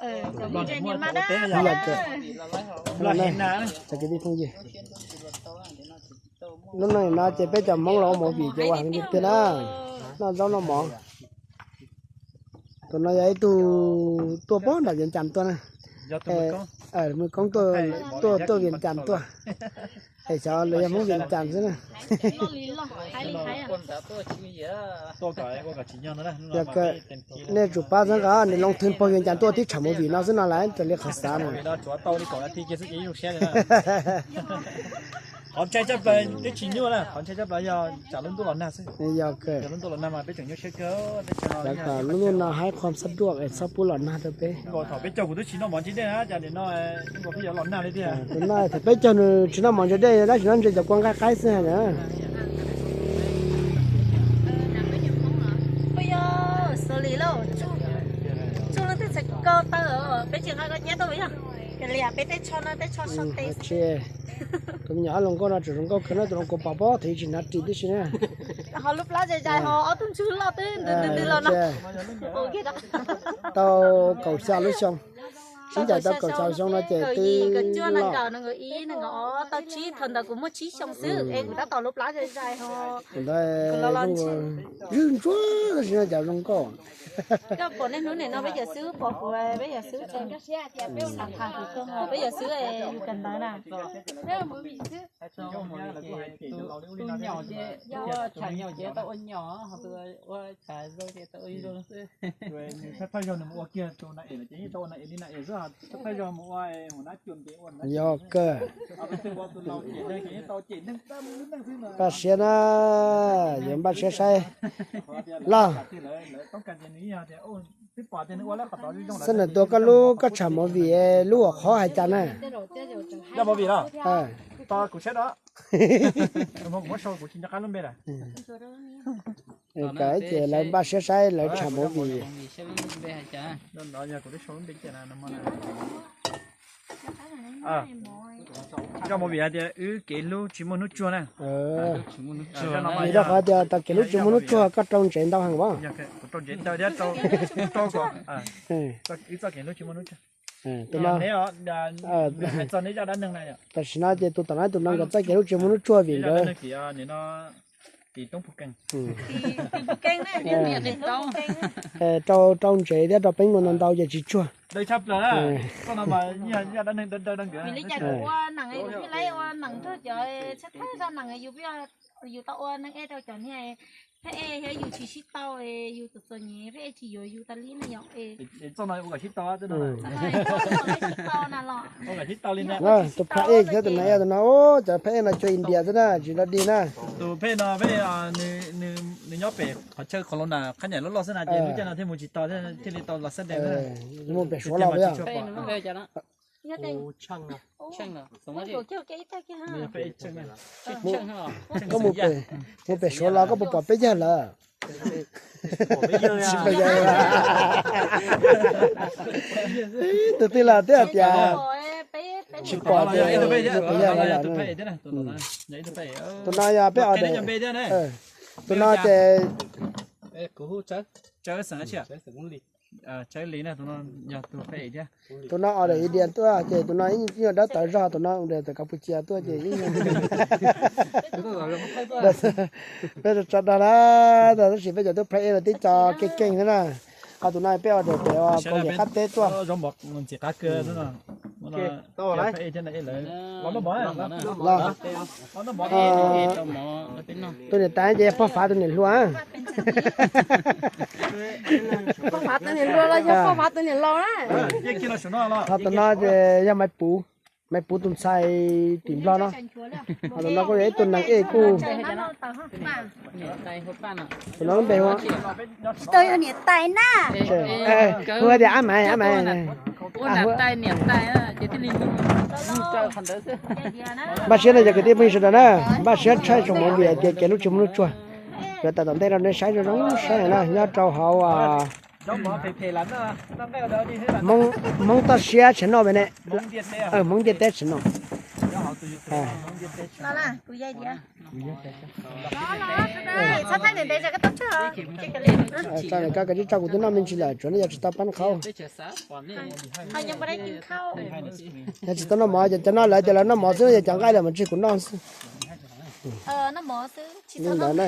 Ib yam li, cov kwv tij phooj ywg, hnub no ces peb cov Hmoob los ua movie ces ua heev tiag na. Noj zaub noj mov. Tus no yog ib tug tuaj pem nram Vias Cas tuaj na. Mus koob tuaj, tuaj Vias Cas tuaj. Es xyov lawv yog Hmoob Vias Cas xwb na. Yog kawg, nej tsum pab txhawb nqa, nws loo thwv pog Vias Cas tuaj tib tsham movie no xwb no lawm raws li qhov xav na. Qhov ntshai tshaj plaws twb tsis nyuaj na, qhov ntshai tshaj plaws yog tsam lub ntuj los nag xwb. Yog kawg. Lub ntuj los nag mas peb tseem nyuaj siab kawg. Lawv kom lub ntuj no haib qhuam sab duaj es txhob pub los nag rau peb. Thaum peb caug kuv twb tsis noj mov ntsis dej na, cas nim no peb yuav los nag li tiag. Tus no thaum peb caug nws tsis noj mov ntsis dej, tab sis no ntshe cov kua nqaij qaib xwb na. Tsuj leej twg txhais ko taw, peb tsis nqa ko nyab tuaj yog. Liam peb tej tsho no tej tsho so tes. Tus me nyuam ob hluas nkauj no tseem zoo nkauj kawg na, tus no kuv pom pob thaum ub tsis hnav ris tib si na. Ho lub plab zais zais ho ob tug ntswg loj twb ntws ntws los no. Tau kaum xya lub xyoo, sib ncaim tau kaum xya lub xyoo no ces twb loj. Tau tsib, thaum ntawd kuv muaj tsib xyoo xwb es kuv tab tom lub plab zais zais ho. Ntawd zwj ntsuab tab sis no cas zoo nkauj. Koj pom niaj hnub nim no peb cov xib hwb pom kuv, peb cov xib hwb, peb cov xib hwb yus kawm ntawv na. Tus nyaum ces ua tshav nyaum ces tau ua nyaum, ho tus ua tshav zoo ces tau ua zoo xwb. Nws thawj thawj zaug nws mus ua kiag tus na es lawm ces yeej tau ua na es li na es xwb, thawj thawj zaug mus ua mus nab cua ntev ua na. Yog kawg. Npaj siab na, yuav npaj siab saib. Los, xab nam tuav koj lub koj tsham movie lub hauv qhov hais cas na? Kawg ces lawv npaj siab saib lawv tsham movie. Zaj movie hais tias wb kev hlub tsis muaj hnub tsuag na. Vim rau qhov tias tau kev hlub tsis muaj hnub tsuag koj rau ntsev ntau heev as. Tam sim no ces tus tom no tus no nkawd txoj kev hlub tsis muaj hnub tsuag vim nkawd rau, rau ntsev thiab rau peeb mus ntau ntau ces tsis tsuag. Yus tau ua neeg ej rau cov niag phab ej thiab yus tsis sib tau, yus txom txom nyem phab ej tsis yuav yus tas li na yom. Tus phab ej thiab tus no, tus no, cov phab ej no cov India xwb na, tsis los dig na. Tus phab ej no peb, nws nyob pem qhov chaw qhov los na, qhab nyaim loj loj xwb na, ces lub caij no thiaj mus tsis tau, thiaj li tau los xab dees. Mus pem Suav los peb. Koj mus pem Suav los koj puas pom peb yawg lawm? Tus twg los twb hais tias tsis pom tias peb yawg lawm. Tus no yog peb order. Tus no ces Tsawb Li na, tus no yog tus pab ej thiab. Tus no order India tuaj ces tus no ib nyuag dawb tawv zog, tus no order tawm Campuchia tuaj ces ib nyuag peb tso dag na, tab sis peb cov tub phab ej los tib co keej keej xwb na. Ho tus no peb order pem Kaus Lim qab teb tuaj. Tus niam tais ces yog pog Fav tus niam hluas. Pog Fav tus niam hluas los yog pog Fav tus niam laus na. Ho tus no ces yog Maiv Puv, Maiv Puv tus ntxhais tim Nplog no. Ho tus no kuj yog ib tug neeg ej kuj, tus no lub npe hu, tsis tau yog niam tais na. Hu tias Ab Maiv, Ab Maiv. Npaj siab no cov kwv tij phooj ywg sawv daws na, npaj siab tshaj tsoom movie hais tias kev hlub tsis muaj hnub tsuag. Yuav tawm tom ntej rau nej saib zoo zoo saib na, nyob rau hauv Hmoob Toj Siab channel ne, Hmoob Ntiaj Teb channel. Txhob thaij ntev ntev, koj tau tsawg? Koj kav tsij tsa kuv twb noj me ntsis lawm, tsuav nej yuav tsis tau pab qhaub. Yog tsis tau noj mov, cov no lawv tias lawv noj mov xwb, yog cov nqaij lawm mas tsis kuv noj xwb. Li ntawd na.